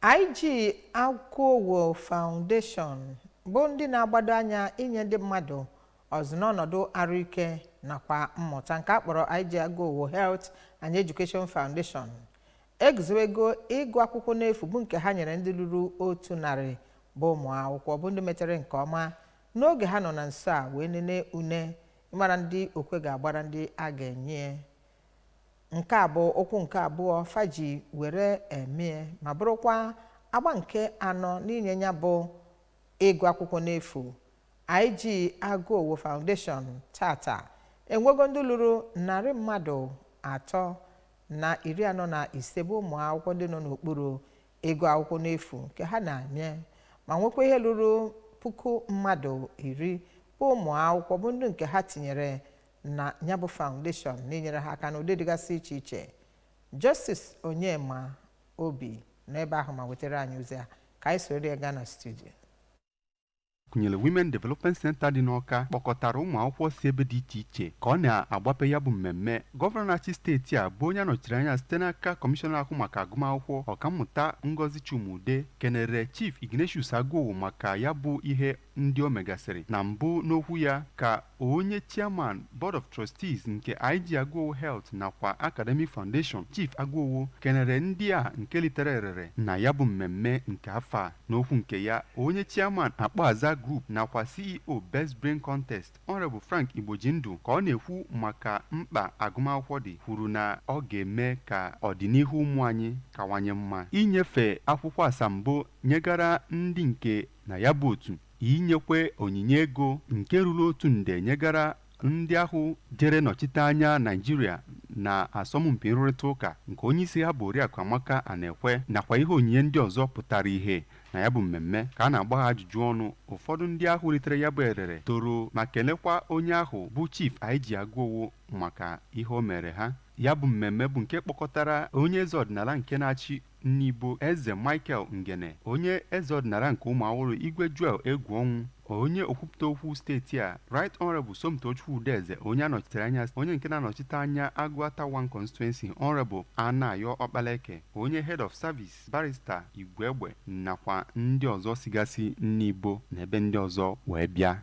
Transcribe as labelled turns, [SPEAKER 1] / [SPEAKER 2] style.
[SPEAKER 1] IG Agụowo Foundation bụ ndị na-agbado anya inye ndị mmadụ ọzụ n'ọnọdụ arụike nakwa mmụta, nke a kpọrọ IG Agụowo Health and Education Foundation, eguzowego ịgụ akwụkwọ n'efu, bụ nke ha nyere ndị ruru 100 bụ ụmụ akwụkwọ, bụ ndị metere nke ọma n'oge ha nọ na nso a wee nene une ịmara ndị okwe ga-agbara ndị a ga-enye. Nke a bụ ụkwụ nke abụọ faji were emie, ma bụrụkwa agba nke anọ n'inye ya bụ ịgụ akwụkwọ n'efu. IG Agụowo Foundation tata enwego ndị lụrụ 345 bụ ụmụ akwụkwọ ndị nọ n'okpuru ịgụ akwụkwọ n'efu nke ha na-eme, ma nwekwa ihe lụrụ 10,000 bụ ụmụ akwụkwọ bụ ndị nke ha tinyere na ya bụ foundation n'inyere ha aka n'ụdị dịgasị iche iche. Justice Onyema Obi n'ebe ahụ ma wetara anyị ozi a ka anyị soro ya gaa na studio.
[SPEAKER 2] Gụnyere Women Development Center dị n'Ọka, kpọkọtara ụmụ akwụkwọ si ebe dị iche iche ka ọ na-agbape ya bụ mmemme. Gọvanọ na-achị steeti a, bụ onye anọchiri anya site n'aka kọmishọna ahụ maka agụmakwụkwọ, Ọkammụta Ngozi Chuma-Udeh, kenere Chief Ignatius Agụowo maka ya bụ ihe ndị o megasịrị. Na mbụ n'okwu ya, ka onye chairman Board of Trustees nke IG Agụowo Health nakwa Academic Foundation, Chief Agụowo, kenere ndị a nke litere erere na ya bụ mmemme nke afọ a. N'okwu nke ya, onye chairman Akpọaza Group nakwa CEO Best Brain Contest, Honorable Frank Igbojindu, ka ọ na-ekwu maka mkpa agụmakwụkwọ dị, kwuru na ọ ga-eme ka ọdịnihu ụmụ anyị kawanye mma. Inyefe akwụkwọ asambo nyegara ndị nke na ya bụ otu, inyekwe onyinye ego nke ruru 1 nde nyegara ndị ahụ jere nọchite anya Naijiria na asọmpi nrụrịta ụka, nke onye isi ha bụ Oriakụ Amaka Anekwe, nakwa ihe onyinye ndị ọzọ pụtara ihe na ya bụ mmemme. Ka a na-agba ha ajụjụ ọnụ, ụfọdụ ndị ahụ ritere ya bụ erere toro ma kelekwa onye ahụ bụ Chief IG Agụowo maka ihe o mere ha. Ya bụ mmemme bụ nke kpọkọtara onye eze ọdịnala nke na-achị Nnibo, Eze Michael Ngene, onye eze ọdịnala nke Ụmụawụrụ, Igwe Joel Egwuọnwụ, onye okwupụta okwu steeti a, Right Honorable Somtochukwu Udeze, onye anọchitere anya onye nke na-anọchite anya Agụata 1 Constituency, Honorable Anayo Ọkpaleke, onye Head of Service, Barrister Igwe Egbe, nakwa ndị ọzọ sigasị Nnibo na ebe ndị ọzọ wee bịa.